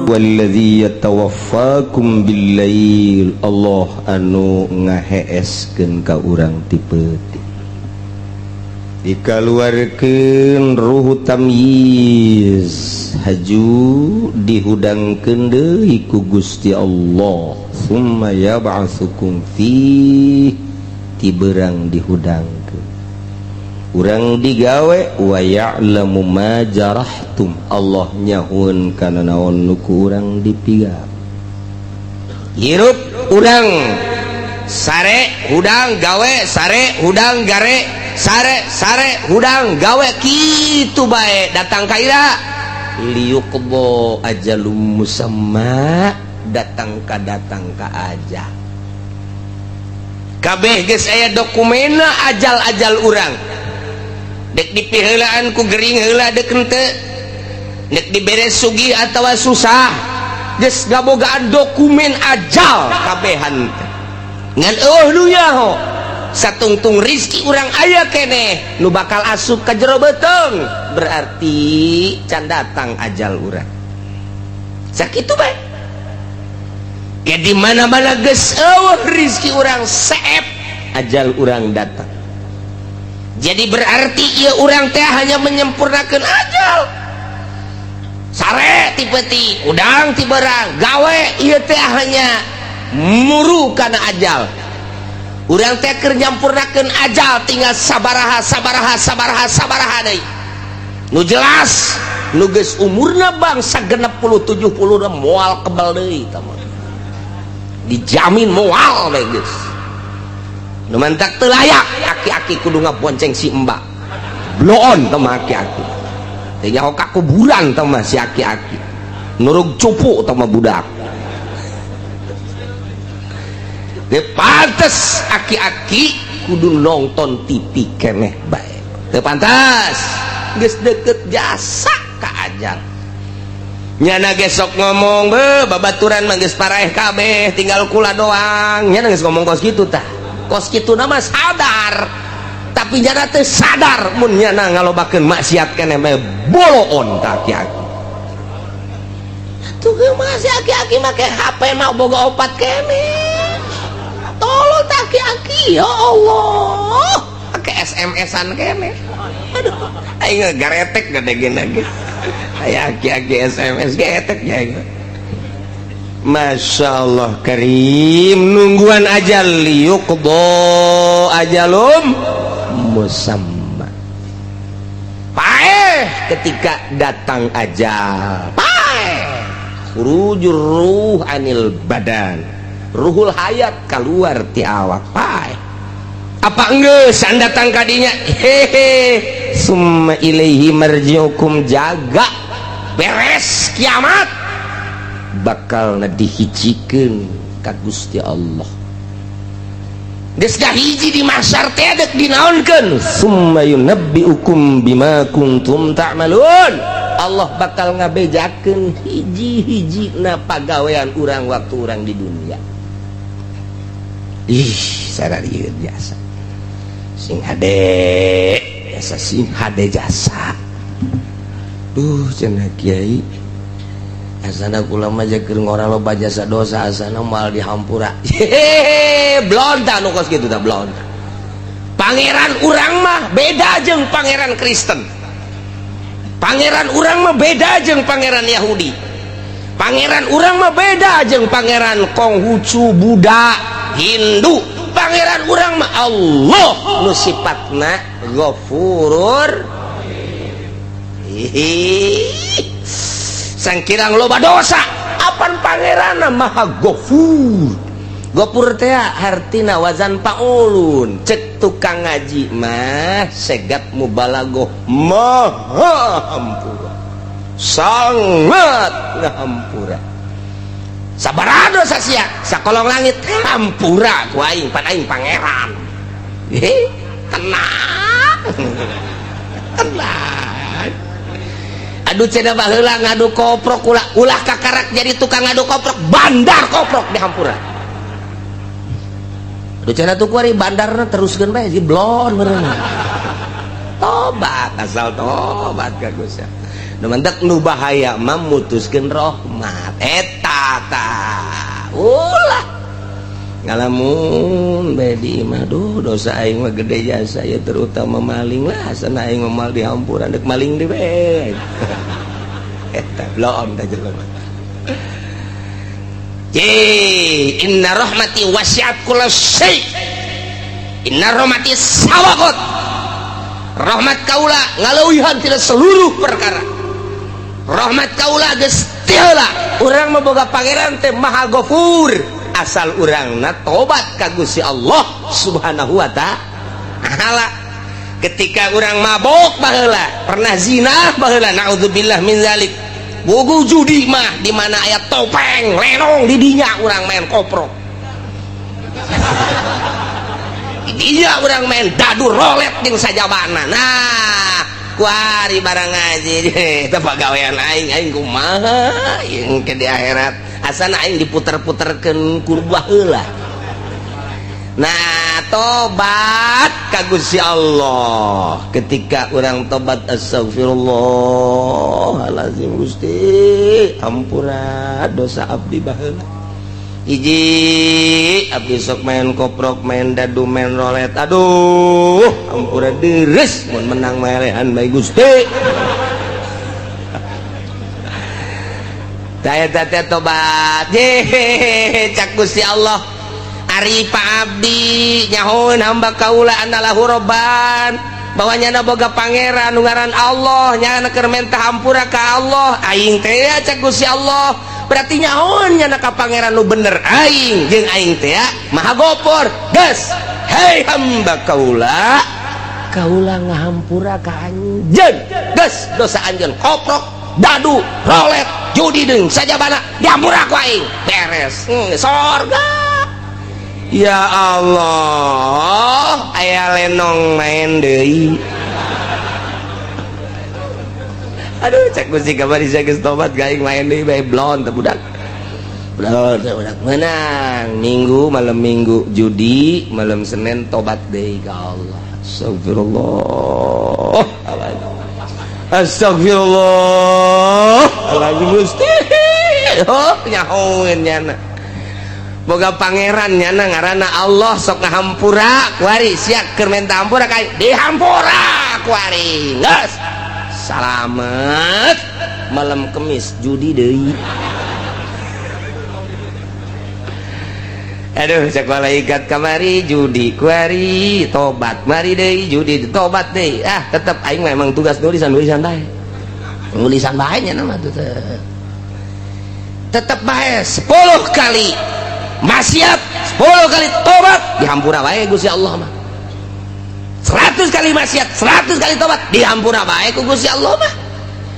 Huwallazi yatawaffakum billail, Allah anu ngaheeskeun ka urang ti peuting, dikaluarkeun ruhu tamyiz, haju dihudangkeun deui ku Gusti Allah. Summa yab'atsukum fi, ti beurang dihudangkeun urang digawe. Wa ya'lamu ma jarahtum, Allah nyahueun kana naon nu ku urang dipigawe. Hirup urang sare hudang gawe, sare hudang gare, sare sare hudang gawe, kitu bae. Datang ka ira liyuqdha ajalum musamma, datang ka datang ka ajal. Kabeh geus aya dokumenna ajal-ajal urang. Dek dipiheulaan ku gering heula, dek henteu, dek dibere sugih atawa susah, geus ngabogaan dokumen ajal kabehan teh. Ngan eueuh nu nyaho, satungtung rizki urang aya keneh nu bakal asup ka jero beuteung, berarti can datang ajal urang. Sakitu bae ge. Di mana-mana geus eueuh rizki urang, seep ajal urang datang. Jadi berarti ieu urang teh hanya menyempurnakan ajal. Sare ti peuting, hudang ti beurang, gawe, ieu teh hanya muru kana ajal. Urang teh keur nyampurnakeun ajal, tinggal sabaraha, sabaraha, sabaraha, sabaraha deui. Nu jelas nu geus umurna bangsa 60 70 moal kebal deui tah mah. Dijamin moal we geus. Nu mantak teu layak aki-aki kudu ngabonceng si mbak. Bloon tah mah aki-aki. Teu nyaho ka kuburan tah mah si aki-aki. Nurug cupu tah mah budak. Teu pantes aki-aki kudu nonton TV keneh bae. Teu pantas. Geus deket jasa ka ajal. Nyana gesok ngomong, be babaturan mah geus paraeh kabeh, tinggal kula doang. Nyana geus ngomong kos kitu tah. Kos kitu nama sadar. Tapi nyana teu sadar mun nyana ngalobakeun maksiat keneh bae, boloon tah aki-aki. Atuh geus mah si aki-aki make HP mah boga opat keneh. Tolol tah aki-aki, ya Allah. Make SMS-an keneh. Aduh, aing garetek gede gini. Aya aki-aki SMS getek ya aing. Masya Allah Karim, nungguan ajal liyuqdha ajalum musamma. Paeh ketika datang ajal, paeh khurujur ruh anil badan, ruhul hayat keluar ti awak, paeh. Apa enggeus datang kadinya? Hehe, summa ilaihi marji'ukum. Jaga beres kiamat bakal dihijikeun ka Gusti Allah. Geus hiji di mahsyar teh dek dinaonkeun? Summa yunabbiukum bima kuntum ta'malun. Allah bakal ngabejakeun hiji-hiji na pagawean urang waktu urang di dunia. Ih, sararieun jasa sing hade jasa, sing hade jasa. Duh, cenah kiai, asana kula mah keur ngora loba jasa dosa, asana moal dihampura. Hehehe, blonta nu kos kitu tah, blonta. Pangeran urang mah beda jeung pangeran Kristen, pangeran urang mah beda jeung pangeran Yahudi, pangeran urang mah beda jeung pangeran Konghucu, Buddha, Hindu. Pangeran urang mah Allah nu sifatna Ghafurur. Hihi, sangkirang loba dosa, apan pangeran maha Ghafur. Ghafur teh hartina wazan paulun. Cek tukang ngaji mah segat mubalagoh, maha hampura, sangat ngahampura. Sabaraha dosa sia sakolong langit, hampura ku aing, pan aing pangeran. Heh, tenang tenang. Aduh, cenah baheula ngadu koprok, ulah ulah kakarak jadi tukang ngadu koprok, bandar koprok dihampura. Aduh, cenah tuh kuari bandarna teruskeun bae si blon meureun. Tobat, asal tobat ka Gusti. Nu mantak nu bahaya mah mutuskeun rahmat eta tah ulah ngalamun bae di imah duh dosa aing mah gede jasa ya terutama maling lah asana aing mah mal dihampuran dek maling deui bae eta bloon tah jelema. Inna rahmati wasi'at kulla syai. Inna rahmati sabaqat. Rahmat kaula ngaleuwihan tina seluruh perkara. Rahmat kaula geus ti heula. Urang mah boga pangeran teh Maha Ghafur. Asal urangna tobat ka Gusti Allah Subhanahu wa ta'ala. Ketika urang mabok baheula, pernah zina baheula, naudzubillah min zalik. Bogo judi mah di mana aya topeng lenong di dinya urang main koprok. Di dinya urang main dadu rolet jeung sajabana. Nah, kuari barang ngaji eta pagawean aing aing kumaha jeung ke di akhirat. Asana aing diputer-puterkeun ku baheula. Nah, tobat ka Gusti Allah. Ketika urang tobat astagfirullahalazim Gusti, ampura dosa abdi baheula. Hiji abdi sok main koprok, main dadu, main rolet. Aduh, ampura deres mun menang melehan bae Gusti. Tah eta teh tobat. Ye, cak Gusti Allah. Ari Pak Abdi nyahoeun hamba kaula anallahu robban bahwa nyana boga pangeran nu ngaran Allah nyana keur menta hampura ka Allah aing teh cak Gusti Allah berarti nyahoeun nyana ka pangeran nu bener aing jeung aing teh Maha Gopor geus hei hamba kaula kaula ngahampura ka anjeun geus dosa anjeun koprok dadu rolet judi deung sajabana dihampura ku aing beres sorga. Ya Allah, aya lenong main deui. Aduh, cek Gusti kamari sia geus tobat gaing main deui bae blon teh budak. Blon teh budak menang. Minggu malam Minggu judi, malam Senin tobat deui ka Allah. Astagfirullah. Astagfirullah. Alazim Gusti. Oh, nyahoeun nyana. Boga pangeran nyana ngaranna Allah sok ngahampura kuari sia keur menta hampura ka dihampura kuari geus salamet malam Kemis judi deui. Aduh cek malaikat kamari judi kuari tobat mari deui judi tobat deui ah tetep aing memang tugas nulisan-nulisan bae nulisan bae nya mah tetep bae 10 kali maksiat 10 kali tobat dihampura bae Gusti Allah mah. 100 kali maksiat 100 kali tobat dihampura bae ku Gusti Allah mah.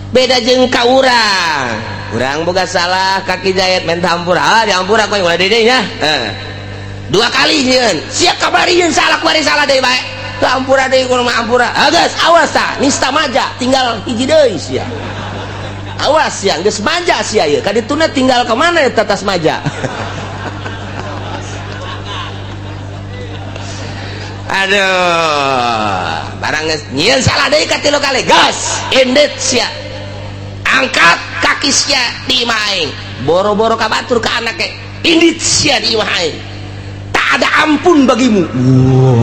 Beda jeung ka urang urang boga salah kaki jahit menta hampura ah dihampura ku ulah deui nya dua kali nyieun sia kabari yeun salah kuari salah deui bae teu hampura deui kudu mah hampura ah geus awas tah nista maja tinggal hiji deui sia awas sia geus maja sia ieu kadituna tinggal ka mana eta tas maja. Aduh, barang geus nyieun salah deui ka tilu kali. Gas, indit sia. Angkat kaki sia di imah aing. Boro-boro ka batur ka anake. Indit sia di imah aing. Tak ada ampun bagimu.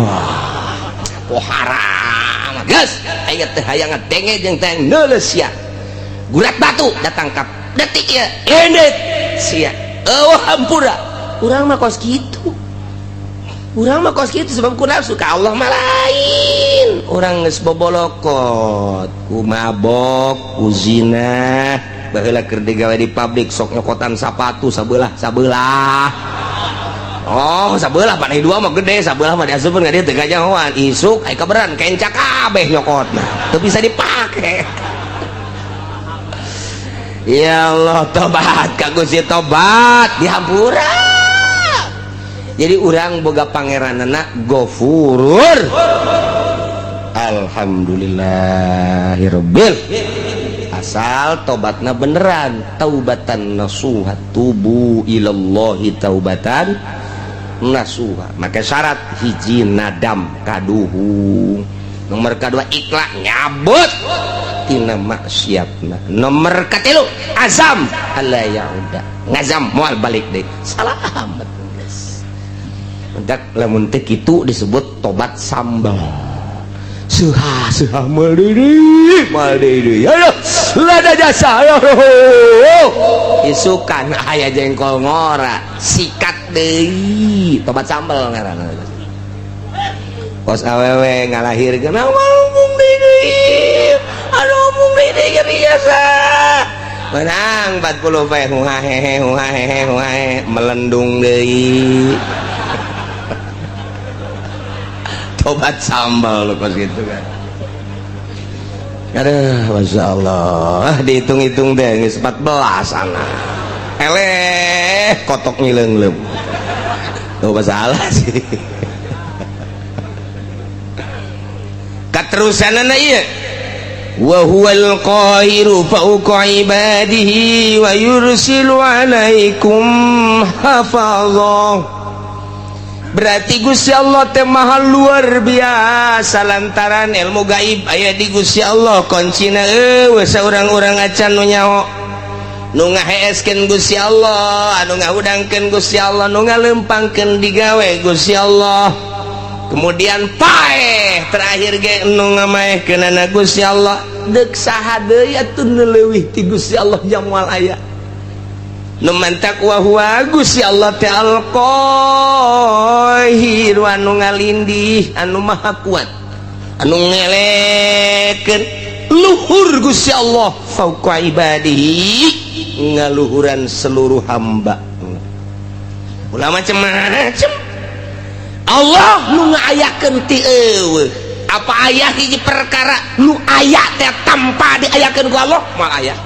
Wah, oh haram. Gas, aing teh hayang ngadenge jeung teh neuleus sia. Gurat batu datang ka detik ieu. Indit sia. Eueuh hampura. Urang mah kos kitu. Urang mah kos kitu sebab ku nafsu ka Allah mah lain. Urang geus bobolokot, ku mabok, ku zina, baheula keur digawe di pabrik sok nyokotan sapatu sabelah sabelah. Oh, sabelah panai dua mah gede, sabelah mah diasupkeun ka dieu teu kajahoan. Isuk aya kaberan kenca kabeh nyokotna. Teu bisa dipake. Ya Allah, tobat ka Gusti tobat dihampura. Jadi urang boga pangeranana Gofurur. Alhamdulillahirabbil. Asal tobatna beneran, taubatan nasuha, tubu ilallahi taubatan nasuha. Maka syarat hiji nadam kaduhung, Nomor kedua ikhlas nyabut tina maksiatna. Nomor katilu azam alla yauda, ngazam moal balik deui. Salamet geus. Mendak lamun teu kitu disebut tobat sambal. Suha suha moal deui, moal deui. Aduh, lada jasa. Aduh. Isukan aya jengkol ngora, sikat deui. Tobat sambal ngaranna. Kos awewe ngalahirkeun mung deui. Aduh mung deui ge biasa. Menang 40 poe huhahehe huhahehe huhahe melendung deui. Tobat sambal kos gitu kan. Aduh, Masya Allah, dihitung-hitung deh, geus 14 anak. Eleh, kotok ngileung-leum. Tuh masalah sih. Katerusanana ieu. Wa huwal qahiru fawqa ibadihi wa yursilu alaikum hafazah. Berarti Gusti Allah teh maha luar biasa lantaran ilmu gaib aya di Gusti Allah, kuncina eueuh saurang-urang acan nu nyaho. Nu ngaheeskeun Gusti Allah, anu ngahudangkeun Gusti Allah, nu ngalempangkeun digawe Gusti Allah. Kemudian paeh terakhir ge nu ngamaehkeunana Gusti Allah. Deuk saha deui atuh nu leuwih ti Gusti Allah jamual aya. Nu mantak wa huwa Gusti Allah teh al-Qahir anu ngalindih, anu maha kuat, anu ngelekeun luhur Gusti Allah fauqa ibadihi, ngaluhuran seluruh hamba. Ulah macem-macem Allah nu ngaayakeun ti eueuh. Apa aya hiji perkara nu aya teh tanpa diayakeun ku Allah? Moal aya.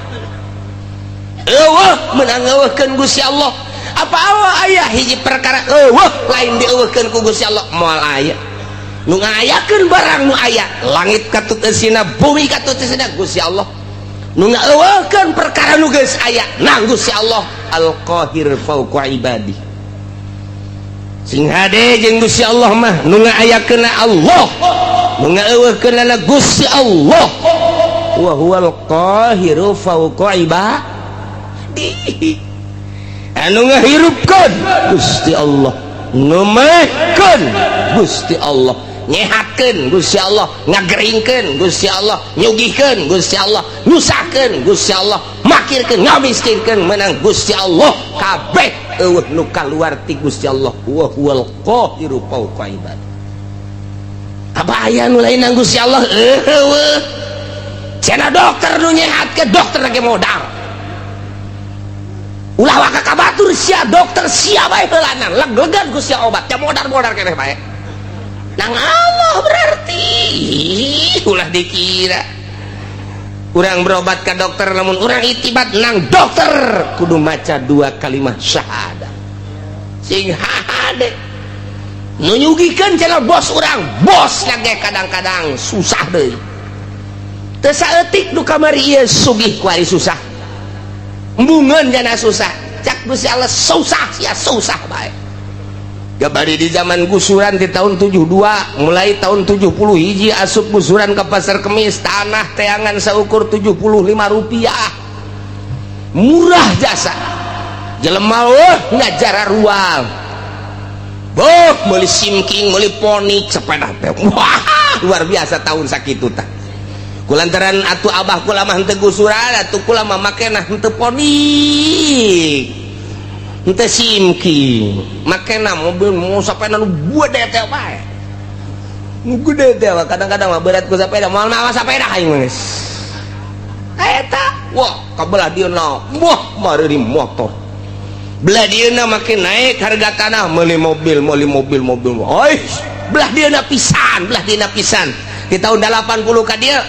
Eueuh meunang eueuhkeun Gusti Allah. Apa aya hiji perkara eueuh lain dieueuhkeun ku Gusti Allah? Moal aya. Nu ngayakeun barang nu aya, langit katut eusina, bumi katut eusina Gusti Allah. Nu ngaeueuhkeun perkara nu geus aya nang Gusti Allah Al-Qahir fauqa ibadi. Sing hade jeung Gusti Allah mah nu ngaayakeunna Allah, nu ngaeueuhkeunna Gusti Allah. Wa huwal qahiru fauqa ibadi. Anu ngahirupkeun Gusti Allah, numehkeun Gusti Allah, nyehatkeun Gusti Allah, ngageringkeun Gusti Allah, nyugihkeun Gusti Allah, nyusahkeun Gusti Allah, makirkeun, ngamiskinkeun menang Gusti Allah. Kabeh eueuh nu kaluar ti Gusti Allah. Wa huwal qahiru fauqa ibad. Apa aya nu lain nang Gusti Allah? Eueuh. Cenah dokter nu nyehatkeun, dokter ge modal. Ulah waka ka batur sia dokter sia bae heulanan, leg-legan ku sia obat, sia modar-modar keneh bae. Nang Allah berarti ulah dikira urang berobat ka dokter, lamun urang itibat nang dokter kudu maca dua kalimat syahadat. Sing hade nu nyugikeun cenah bos urang, bos lagi kadang-kadang susah deui. Teu saeutik nu kamari ieu sugih kuari susah. Embungeun jana susah, cak Gusti Allah susah sia susah bae. Gabari di zaman gusuran di tahun 72, mulai tahun 70 hiji asup gusuran ke pasar Kemis, tanah teangan saukur 75 rupiah. Murah jasa. Jelema eueuh ngajara rual. Boh, meuli simking, meuli ponik, sepeda teh. Wah, luar biasa tahun sakitu tah. Kulantaran atuh abah kula mah henteu gusuran, atuh kula mah makena henteu ponik, henteu simking, makena mobil mau sapeda nu gede teh bae. Nu gede teh kadang-kadang mah berat ku sapeda, moal mawa sapeda aing mah geus. Eta, wah kabelah dieuna, wah mari motor. Belah dieuna makin naik harga tanah, meuli mobil, meuli mobil, mobil. Oi, belah dieuna pisan, belah dieuna pisan. Di tahun 80 ka dieu,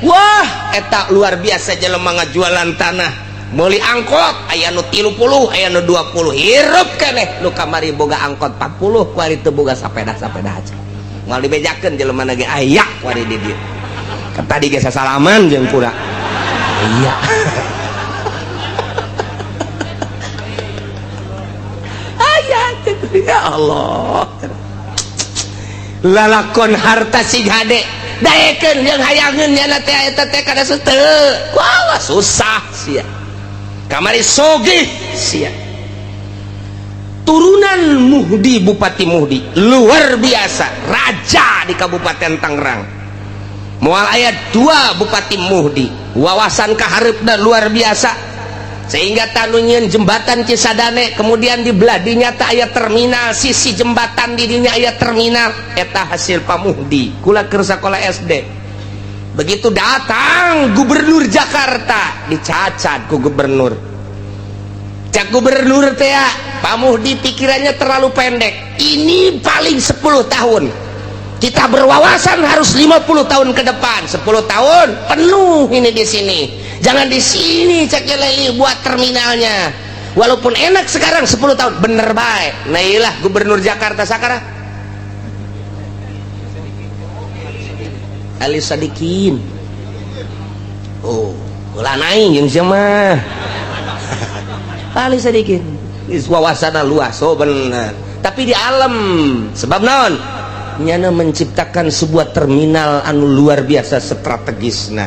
wah eta luar biasa jelema ngajualan tanah, meuli angkot aya nu 30, aya nu 20, hirup keneh nu kamari boga angkot 40, kuari teu boga sapeda-sapeda aja. Moal dibejakeun jelema ge aya kuari di dieu. Tadi ge sasalaman jeung kura. Iya. Aya ya Allah. Lalakon harta sing hade. Daekeun jeung hayangeun nyana teh eta teh kada teu. Wah, susah sia. Kamari sogih sia. Turunan Muhdi, Bupati Muhdi luar biasa, raja di Kabupaten Tangerang. Moal aya dua Bupati Muhdi, wawasan kahareupna luar biasa, sehingga tanu nyieun jembatan Cisadane, kemudian di belah dinya teh aya terminal, sisi jembatan di dinya aya terminal, eta hasil Pak Muhdi. Kula keur sakola SD. Begitu datang gubernur Jakarta, dicacat ku gubernur. Cak gubernur teh, "Pak Muhdi pikirannya terlalu pendek. Ini paling 10 tahun. Kita berwawasan harus 50 tahun ke depan. 10 tahun penuh ini di sini. Jangan di sini," cak leli, "buat terminalnya. Walaupun enak sekarang, 10 tahun bener baik." Nah, iyalah gubernur Jakarta sekarang Ali Sadikin. Oh, ulah naik yang siapa? Ali Sadikin. Wawasanna luas, oh bener. Tapi di alam sebab naon? Nyana menciptakan sebuah terminal anu luar biasa strategis. Nah,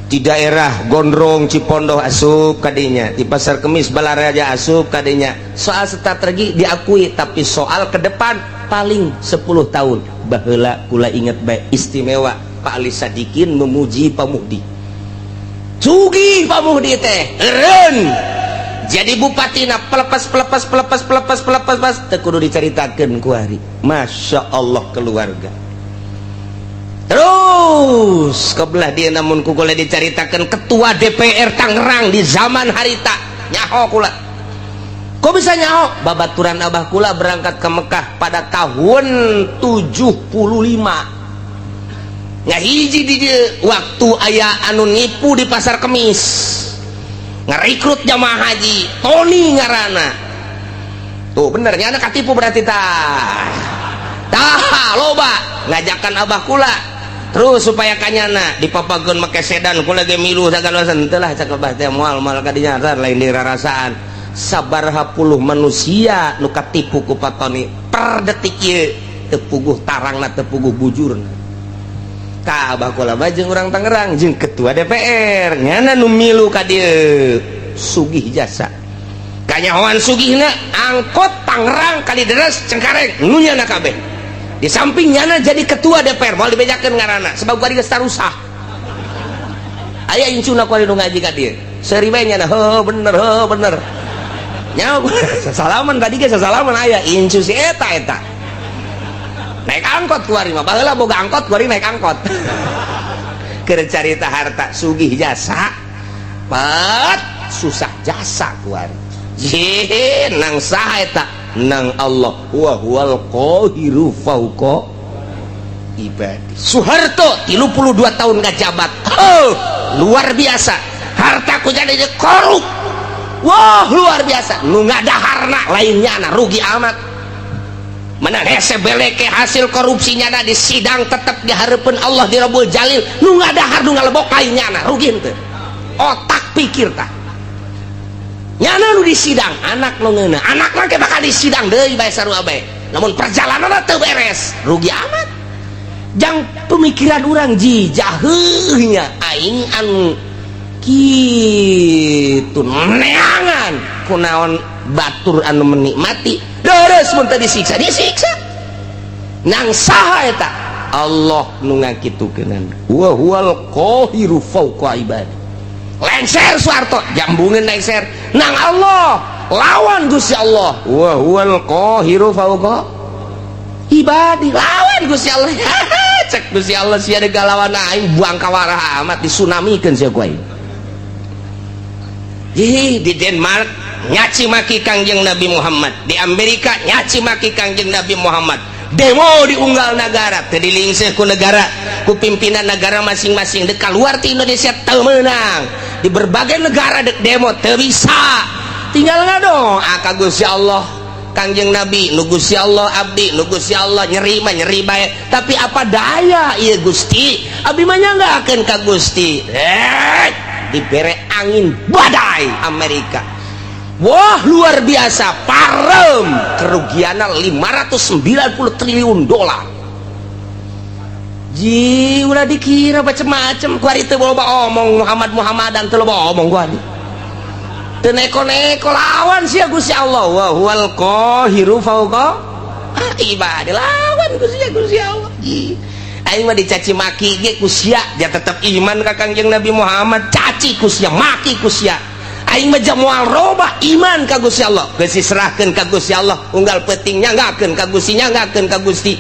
di daerah Gondrong Cipondoh asup kadinya, di Pasar Kemis Balaraja asup kadinya. Soal strategi diakui, tapi soal ke depan paling 10 tahun. Baheula kula inget baik, istimewa Pak Ali Sadikin memuji Pak Muhdi. Sugih Pak Muhdi teh, eureun jadi bupati na pelepas pelepas pelepas pelepas pelepas pas teu kudu dicaritakeun ku hari. Masya Allah, keluarga terus kebelah dia. Namun ku kula dicaritakeun ketua DPR Tangerang di zaman harita, nyaho kula. Kok bisa nyaho? Babaturan abah kula berangkat ke Mekah pada tahun 75. Ngahiji di dieu waktu aya anu nipu di Pasar Kemis, ngerekrut jamaah haji, Tony ngarana. Tuh bener nyana katipu berarti. Tah tah, loba ngajakan abah kula terus supaya kanyana dipapageun make sedan. Kula ge milu sagala. Teu lah, cak abah teh, moal moal kadinya lain dirarasaan. Sabaraha puluh manusia nu katipu ku Pak Tony per detik ieu teu puguh tarangna, teu puguh bujurna. Ka abah kula mah jeung urang Tangerang jeung ketua DPR nyana nu milu ka dieu. Sugih jasa, kanyahoan sugihna, angkot Tangerang Kalideres Cengkareng nu nyana kabeh. Di samping nyana jadi ketua DPR, moal dibejakeun ngaranna sebab gua geus tarusah. Aya incuna ku nu ngaji ka dieu, seuri bae nyana, heuh bener, heuh bener. Nyawa sasalaman tadi ge, sasalaman aya incu si eta. Eta naik angkot kuari mah, baheula boga angkot, kuari naik angkot. Keur carita harta, sugih jasa pat susah jasa kuari. Jih, nang saha eta? Nang Allah, wa huwal qahiru fauqa ibadi. Soeharto 32 tahun ngajabat, oh, luar biasa. Harta ku jadi korup, wah luar biasa. Nu ngadaharna lainnya na rugi amat. Menang hese beleke hasil korupsinya na di sidang tetap diharapkan Allah di Rabbul Jalil. Nu ngadahar, nu ngalebok lainnya na, rugi henteu? Otak pikir tah. Nyana nu di sidang, anak nu ngeuna, anak mah bakal di sidang deui bae, sarua bae. Namun perjalanan teu beres, rugi amat. Jang pemikiran urang ji jaheuhnya aing anu kitu neangan kunaon batur anu menikmati deres mun teu disiksa, disiksa nang saha eta? Allah nu ngakitukeunana, wa huwal qahiru fauqa ibadi. Lengser Soeharto jambungeun, lengser nang Allah, lawan Gusti Allah, wa huwal qahiru fauqa ibadi. Lawan Gusti Allah, cek Gusti Allah, sia lawan aing buang kawarah amat, disunamikeun sia ku aing. Ih, di Denmark nyaci maki Kangjeng Nabi Muhammad, di Amerika nyaci maki Kangjeng Nabi Muhammad, demo di unggal negara teu dilingseh ku negara, ku pimpinan negara masing-masing. Dek keluar ti Indonesia teu meunang, di berbagai negara dek demo teu bisa. Tinggal ngadong ka Gusti Allah, Kangjeng Nabi nu Gusti Allah, abdi nu Gusti Allah, nyeri mah nyeri bae, tapi apa daya ieu Gusti, abdi mah nyanggakeun ka Gusti. Eh, dibere angin badai Amerika, wah luar biasa, parem, kerugiannya 590 triliun dolar. Ji ulah dikira macem-macem ku ari teu loba omong Muhammad Muhammadan teu loba omong ku adi. Teu neko-neko lawan sia Gusti Allah wa huwal qahiru fauqa ibadi lawan Gusti Allah. Ji aing mah dicaci maki ge ku sia dia tetep iman ka Kangjeng Nabi Muhammad, caci ku sia maki ku sia. Aing mah moal robah iman ka Gusti Allah. Geus diserahkeun ka Gusti Allah unggal peuting nyanggakeun ka Gusti nyanggakeun ka Gusti.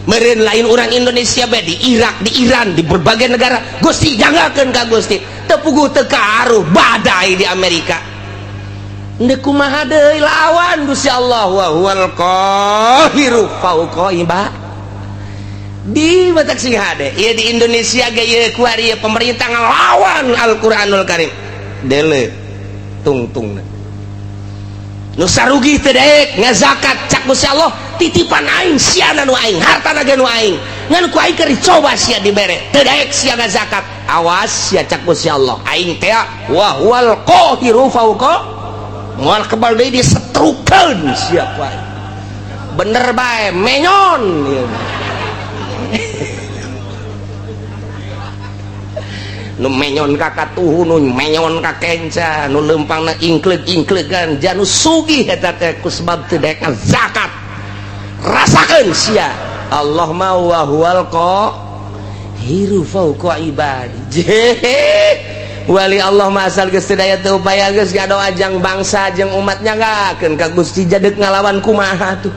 Meureun lain orang Indonesia bae di Irak, di Iran, di berbagai negara Gusti nyanggakeun ka Gusti. Teu puguh teu karuh badai di Amerika. Ndek kumaha deui lawan Gusti Allah wa huwal qahiru fauqa ibad. Di batak sing hade ieu di Indonesia ge ieu kuari ieu pemerintah ngalawan Al-Qur'anul Karim. Dele tungtungna. Nu sarugi teu daek ngazakat cak Gusti Allah titipan aing siana nu aing hartana ge nu aing ngan ku aing keur dicoba sia dibere teu daek sia ngazakat awas sia cak Gusti Allah aing teh wa huwal qahiru fauqa moal kebal deui disetrukeun sia ku aing bener bae menyon ieu. Nu menyon ka katuhu nu menyon ka kenca nu leumpangna ingkleug-ingklegan janu sugih eta teh ku sebab teu daek zakat rasakeun sia Allah ma wa huwal qahiru fauqa ibadi. Wali Allah mah asal geus teu daya teu upaya geus ngadoa jang bangsa jeung umat nyanggakeun ka Gusti jadek ngalawan kumaha tuh.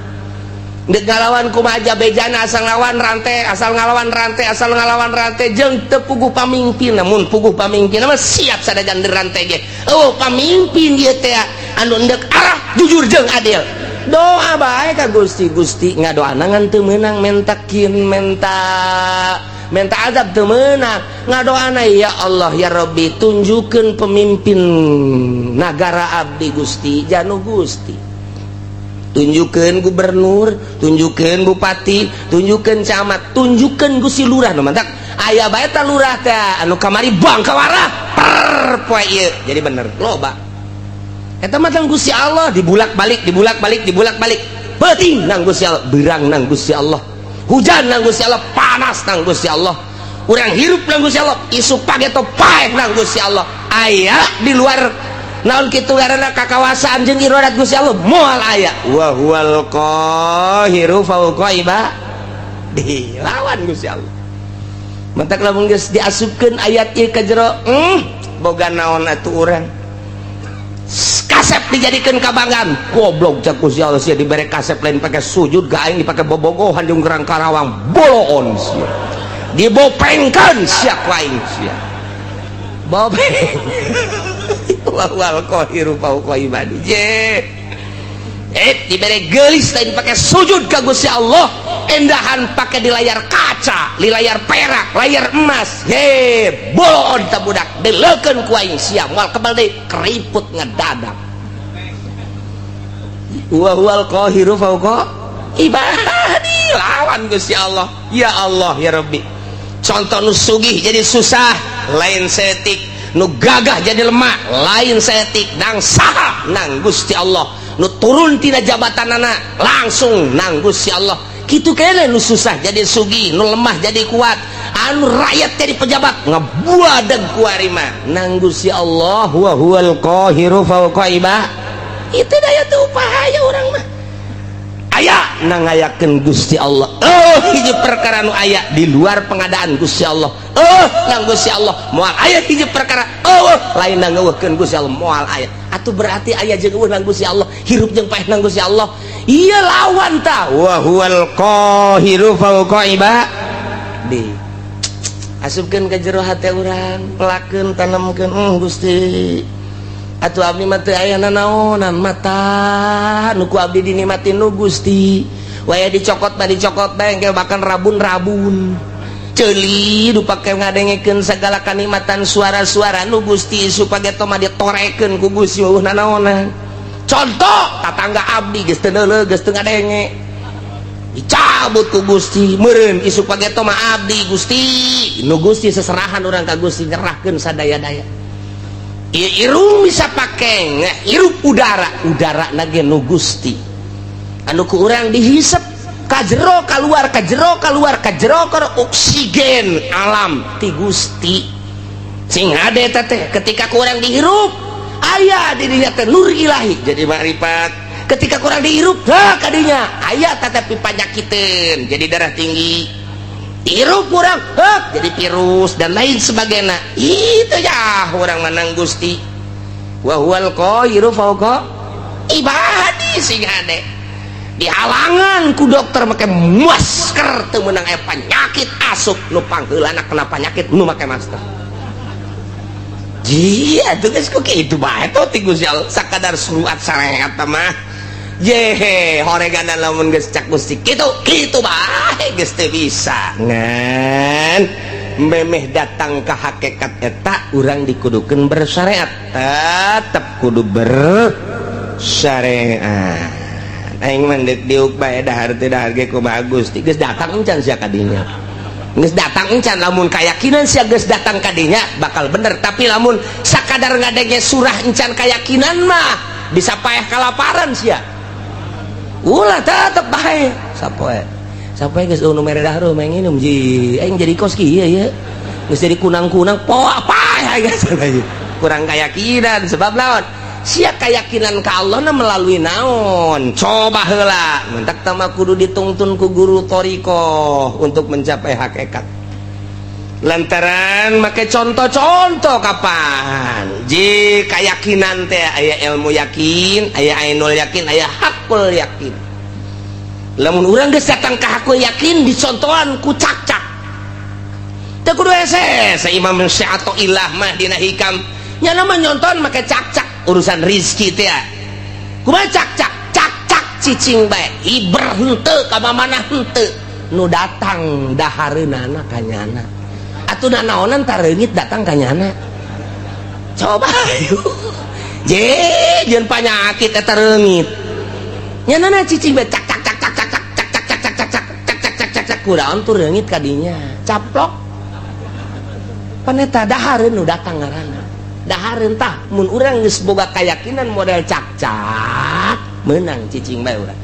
Dek ngalawan kumaha bejana asal ngalawan rantai asal ngalawan rantai asal ngalawan rantai jeung teu puguh pamimpin namun puguh pamimpin mah siap sadajan rantai ge. Oh pamimpin ieu teh anu endek arah jujur jeung adil. Doa bae ka Gusti Gusti ngadoana ngan teu meunang mentakin menta menta azab teu meunang ngadoana ya Allah ya Rabbi tunjukkeun pemimpin nagara abdi Gusti janu Gusti. Tunjukkeun gubernur, tunjukkeun bupati, tunjukkeun camat, tunjukkeun Gusti lurah nu mantak aya bae ta lurah teh anu kamari bangkawarah per poe ieu jadi bener loba. Eta mah tang Gusti Allah dibulak-balik dibulak-balik dibulak-balik peuting nang Gusti Allah beurang nang Gusti Allah hujan nang Gusti Allah panas nang Gusti Allah urang hirup nang Gusti Allah isuk pageto paeh nang Gusti Allah aya di luar naon kitu ngaranna kakawasaan jeung iradat Gusti Allah moal aya wa huwal qahiru fauqa ibadi lawan Gusti Allah mantak lamun geus diasupkeun ayat ieu ka jero boga naon atuh urang kasep dijadikeun kabanggaan goblok cak Gusti Allah sia dibere kasep lain pake sujud ga aing dipake bobogohan jeung gerang Karawang boloon sia dibopengkeun sia ku aing sia bopeng wal qahiru fauqa ibadi je dibere geulis lain pake sujud ka Gusti Allah endahan pake di layar kaca di layar perak layar emas he boloon ta budak deleukeun ku aing sia moal kebal deui keriput ngedadak wa huwal qahiru fauqa ibadi lawan Gusti Allah ya Allah ya Rabbi contoh nu sugih jadi susah lain setik nu gagah jadi lemah lain setik nang saha nang Gusti Allah nu turun tina jabatanana langsung nang Gusti Allah kitu kene nu susah jadi sugih nu lemah jadi kuat anu rakyat jadi pejabat ngebuadeg ku ari mah nang Gusti Allah wa huwal qahiru fauqa ibadi itu daya teu upaya urang mah aya nang ngayakeun Gusti Allah hiji perkara nu aya di luar pengadaan Gusti Allah nang Gusti Allah moal aya hiji perkara lain nang ngeuweuhkeun Gusti Allah moal aya atuh berarti aya jeung eueuh nang Gusti Allah hirup jeung paeh nang Gusti Allah ieu lawan ta wa huwal qahiru fauqa ibadi asupkeun ka jero hate urang pelakeun tanemkeun Gusti atuh abdi mah teu aya nanaonan mata nu ku abdi dinikmatin nu Gusti waya dicokot mah dicokot bae engke bahkan rabun-rabun ceuli nu pake ngadengekeun sagala kanikmatan suara-suara nu Gusti supaya mah ditorekeun ku Gusti eueuh nanaonan contoh tatangga abdi geus teu neuleuh geus teu ngadenge dicabut ku Gusti meureun isuk pageto mah abdi Gusti nu Gusti seserahan urang ka Gusti nyerahkeun sadaya-daya irung bisa pake hirup udara udara nage nu Gusti anu ku urang dihisep Kajero keluar, kajero keluar, kajero ke oksigen alam ti Gusti sing hade teh. Ketika kurang dihirup, aya dirinya teh nur ilahi, jadi makrifat. Ketika kurang dihirup, ha, kadinya aya tetapi panyakiteun, jadi darah tinggi. Hirup kurang, hek, jadi virus dan lain sebagainya. Itu ya orang menang Gusti, wa huwal qahiru fawqa ibadi. Sing hade dihalangan ku dokter make masker, teu meunang, aya penyakit asup. Nu pangheulana kena penyakit nu make masker. Jia tuh geus kok kitu bae tuh ti Gusti Allah, sakadar surat syariat mah. Yehe, horegan lamun geus cak Gusti kitu kitu bae, geus teu bisa. Ngan memeh datang ke hakikat eta, urang dikudukeun bersyariat, tetep kudu bersyariat. Aing mah deuk diuk bae, dahar teu dahar ge kumaha Gusti. Geus datang encan sia kadinya? Geus datang encan? Lamun keyakinan sia geus datang kadinya, bakal bener. Tapi lamun sakadar ngadenge surah encan keyakinan mah, bisa paeh kalaparan sia. Ulah, tetep bae sapoe sapoe geus nu mere dahar mah nginum ji. Aing jadi kos kieu ya, geus jadi kunang-kunang po apa geus kurang keyakinan. Sebab naon? Sia keyakinan ka Allah na melalui naon? Coba heula, mentak tama kudu ditungtun ku guru thoriqoh untuk mencapai hakikat, lantaran make contoh-contoh kapan ji keyakinan teh aya ilmu yakin, aya ainul yakin, aya hakul yakin. Lamun urang geus datang ka hakul yakin, dicontohan ku cak-cak, teu kudu hese. Imam Ilah mah dina Hikam nya mah nyonton make cak-cak urusan rizki teh. Kumaha cak-cak? Cak-cak cicing bae, hiber henteu, ka mana henteu, nu datang dahareunana ka nyana. Atuh nanaonan tareungit datang ka nyana? Coba je jeung panyakit eta reungit, nyana cicing bae, cak cak cak cak cak cak cak cak cak cak cak cak cak cak cak cak, kunaon tuh reungit kadinya caplok? Pan eta dahareun nu datang ngaranna dahareun. Tah, mun urang geus boga keyakinan model cak-cak, menang cicing bae urang.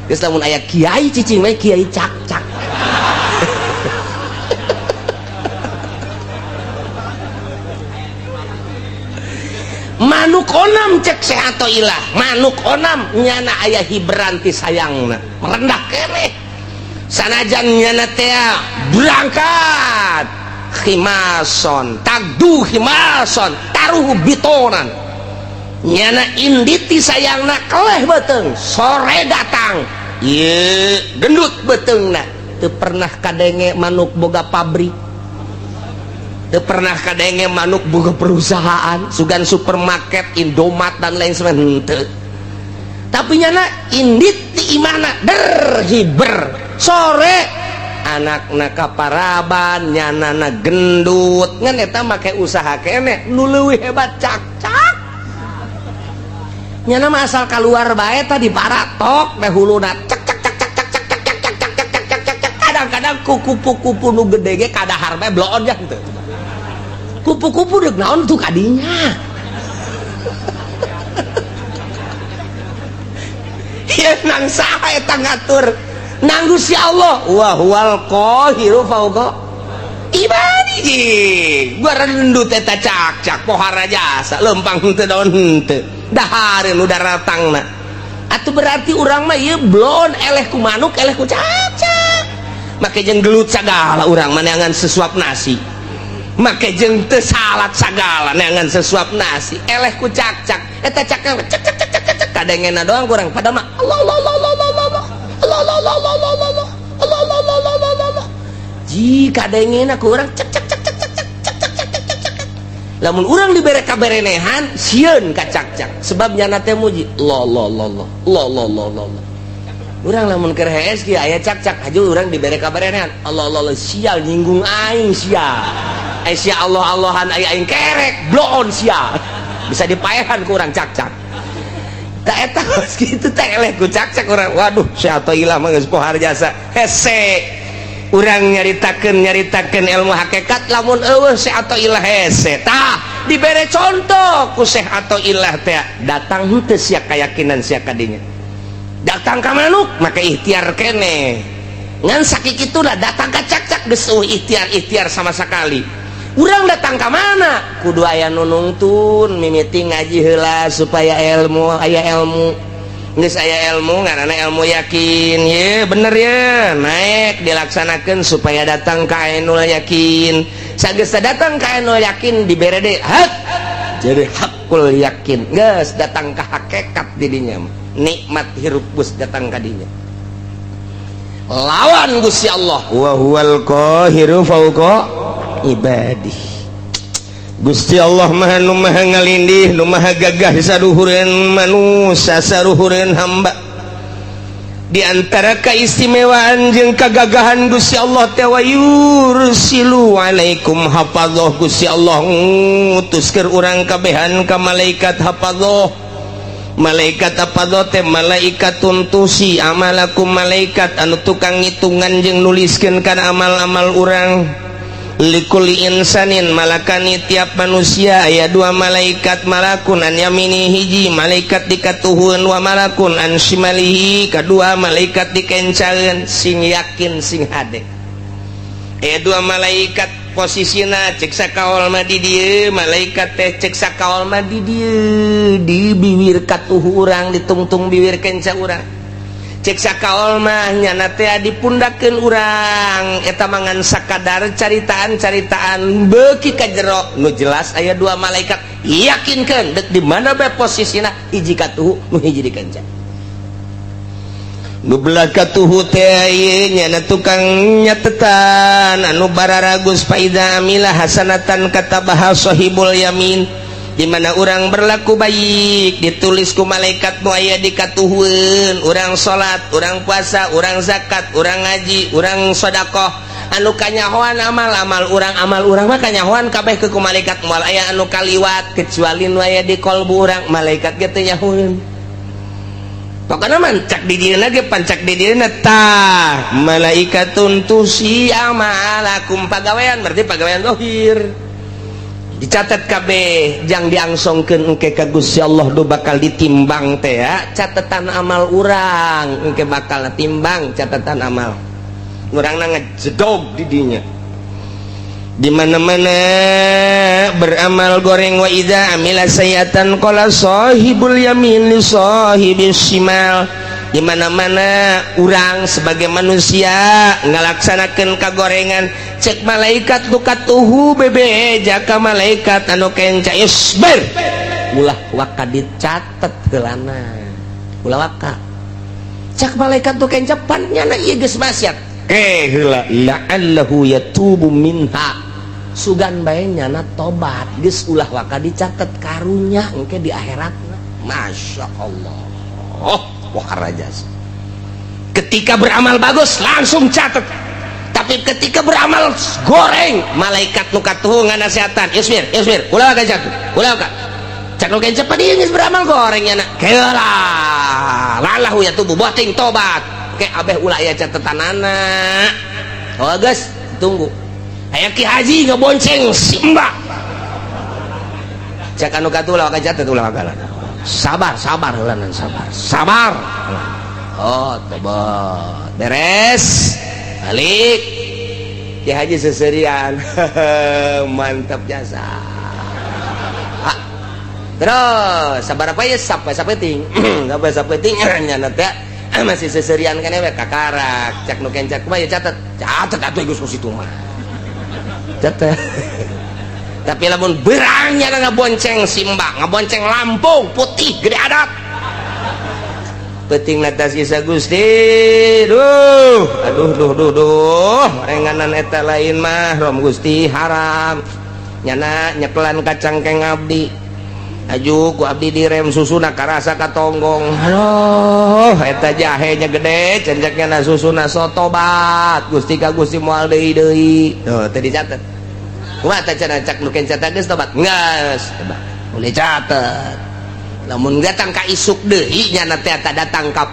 Geus, lamun aya kiai cicing bae, kiai cak-cak. Manuk onam, cek sehat ilah, manuk onam nyana aya hiberan ti sayangna, merendah keneh sanajan nyana teh berangkat khimason, tagdu khimason taruh bitonan, nyana inditi sayangna keleh beteng, sore datang ye gendut betengna. Teu pernah kadenge manuk boga pabrik, teu pernah kadenge manuk boga perusahaan, sugan supermarket, Indomaret dan lain sebagainya, henteu. Tapi nyana indit di imahna der hiber, sore anakna kaparaban, nyanana gendut. Ngan eta make usaha keneh nu leuwih hebat cak-cak. Nyana mah asal keluar bae tadi paratok teh huluna, cek cek cek cek cek cek cek cek cek cek cek cek cek cek. Kadang-kadang ku kupu-kupu nu gede ge kadahar bae, bloon jang teu. Kupu-kupu deuk naon tuh kadinya? Ieu nang saha eta ngatur? Nang Gusti Allah, wa huwal qahiru fawqa ibadihi. Gua rendut eta cak-cak pohara jasa lempang henteu daun henteu, dahareun nu daratangna. Atuh berarti urang mah ieu bloon, eleh ku manuk, eleh ku cak-cak. Make jeung gelut sagala urang mah neangan sesuap nasi, make jeung teu salat sagala neangan sesuap nasi, eleh ku cak-cak. Eta cak-cak cek cek cek cek cek, kadengena doang kurang pada mah Allah Allah Allah Allah Allah Allah Allah Allah Allah Allah Allah Allah Allah Allah Allah Allah. Jika dengena kurang cek cek cek cek cek cek cek cek cek cek cek. Lamun urang dibere kaberenehan, sieun ka cak-cak, sebab nyana teh muji Allah Allah Allah Allah Allah Allah Allah Allah. Urang lamun keur hees kieu aya cak-cak haju, urang dibere kaberenehan, Allah Allah Allah, sial nyinggung aing sia, eh sia Allah Allahan aya aing kerek bloon sia, bisa dipaehan ku urang cak-cak. Tak eta gitu teh eleh ku cak-cak urang. Waduh, sia ilah mah geus pohar jasa hese. Urang nyaritakeun nyaritakeun ilmu hakikat, lamun eueuh Syekh Athaillah hese. Tah, dibere contoh ku Syekh Athaillah teh, datang henteu sia keyakinan sia kadinya? Datang ka manuk make ikhtiar keneh. Ngan sakikituna datang ka cakcak geus euweuh ikhtiar-ikhtiar sama sekali. Urang datang ka mana? Kudu aya nu nungtun, mimiti ngaji heula supaya ilmu, aya ilmu. Geus aya ilmu, ngaranna ilmu yakin, ye bener ya, naik dilaksanakeun supaya datang ka ainul yakin. Sageus datang ka ainul yakin, dibere deui hak jadi hakul yakin, geus datang ka hakikat didinya, nikmat hirup geus datang ka dinya. Lawan Gusti Allah, wa huwal qahiru fauqa ibadih. Gusti Allah maha nu maha ngalindih, nu maha gagah saduhureun manusia, saduhureun hamba. Di antara keistimewaan jeung kagagahan Gusti Allah teh, wa yursilu alaikum hafadzah. Gusti Allah ngutus keur urang kabehan ka malaikat hafadzah. Malaikat hafadzah teh malaikat tuhsi amalakum, malaikat anu tukang ngitungan jeung nuliskeun kana amal-amal urang. Likulli insanin malakani, tiap manusia aya dua malaikat, malakun an yamini, hiji malaikat dikatuhun, wa malakun an shimalihi, kedua malaikat dikencaeun. Sing yakin, sing hade, aya dua malaikat posisina. Cek sakaol mah di dieu malaikat teh, cek sakaol mah di dieu, di biwir katuhu urang, ditungtung biwir kenca urang. Cek sakaol mah nyana teh dipundakeun urang. Eta mangan sakadar caritaan-caritaan beuki ka jero. Nu jelas aya dua malaikat, yakinkeun dek di mana bae posisina, hiji katuhu, nu hiji dikenca. Nu belah katuhu teh ieu nyana tukang nyatetan anu bararagus. Faidza amila hasanatan katabaha sahibul yamin. Di mana orang berlaku baik ditulis ku malaikat nu aya di katuhueun. Urang salat, urang puasa, urang zakat, urang ngaji, urang sedekah, anu kanyahoan amal-amal urang, amal urang mah kanyahoan kabeh ke ku malaikat, moal aya anu kaliwat kecuali nu aya di kolbu urang, malaikat ge teu nyahoeun. Pokoknya mah cak di dieuna ge, pancak di dieuna tah malaikatun tuhsi amalakum, pagawean, berarti pagawean zahir dicatat kabeh jang diangsongkeun engke ka Gusti Allah. Do bakal ditimbang teh ya catatan amal urang, engke bakal timbang catatan amal urang, ngejedog di dinya. Di mana-mana beramal goreng, wa idza amila sayiatan qala sahibul yamin li sahibis shimal. Di mana-mana urang sebagai manusia ngalaksanakeun kagorengan, cek malaikat nu katuhu bebe jaka malaikat anu kenca, isbir, ulah waka dicatet heulana, ulah waka. Cek malaikat nu kenca, pan nyana ieu geus maksiat ke heula, la'allahu yatubu minha, sugan bae nyana tobat, geus ulah waka dicatet, karunya engke di akhiratna. Masya Allah, oh wah raja. Ketika beramal bagus langsung catat, tapi ketika beramal goreng, malaikat nu katuhu nganasehatan, isbir, isbir, ulah waka catet, ulah waka. Cak nu kenca, ieu geus beramal goreng nyana, keula lalahu yatubu, boting tobat ke abeh, ulah aya catetanana. Oh geus, tunggu. Aya Ki Haji ngebonceng si Mbak, cek anu katuh, ulah waka catet, ulah waka, sabar, sabar heula, sabar, sabar. Oh tobat, beres, balik. Ki Haji seserian, mantap jasa. Ah, terus sabar apa ya, sampai sapeting, sampai sapeting nyana teh masih seserian kan we kakarak. Cek nu kencak, kumaha ya, catet, catet atuh geus ku situ mah catet. Tapi lamun berangnya ngabonceng simbang, ngabonceng Lampung putih gede adat, penting atas kisah Gusti, duh aduh duh duh duh, renganan eta lain mahram Gusti, haram nyana nyekelan kacangkeng abdi, aju ku abdi direm, susuna karasa katonggong, aduh eta jahenya gede cenceknya na susuna, sotobat Gusti ka Gusti, moal deui deui. Tuh teu dicatet. Kumaha teh cenah cak nu kenca, geus tobat? Geus, boleh catet. Lamun datang ka isuk deui nyana teh datang ka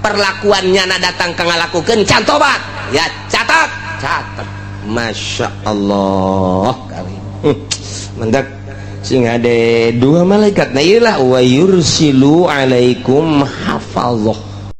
perlakuan nyana, datang ka ngalakukeun can tobat ya, catat, catat. Masya Allah kali, mendak sing ada dua malaikat. Nah iyalah, wa yursilu alaikum hafazah.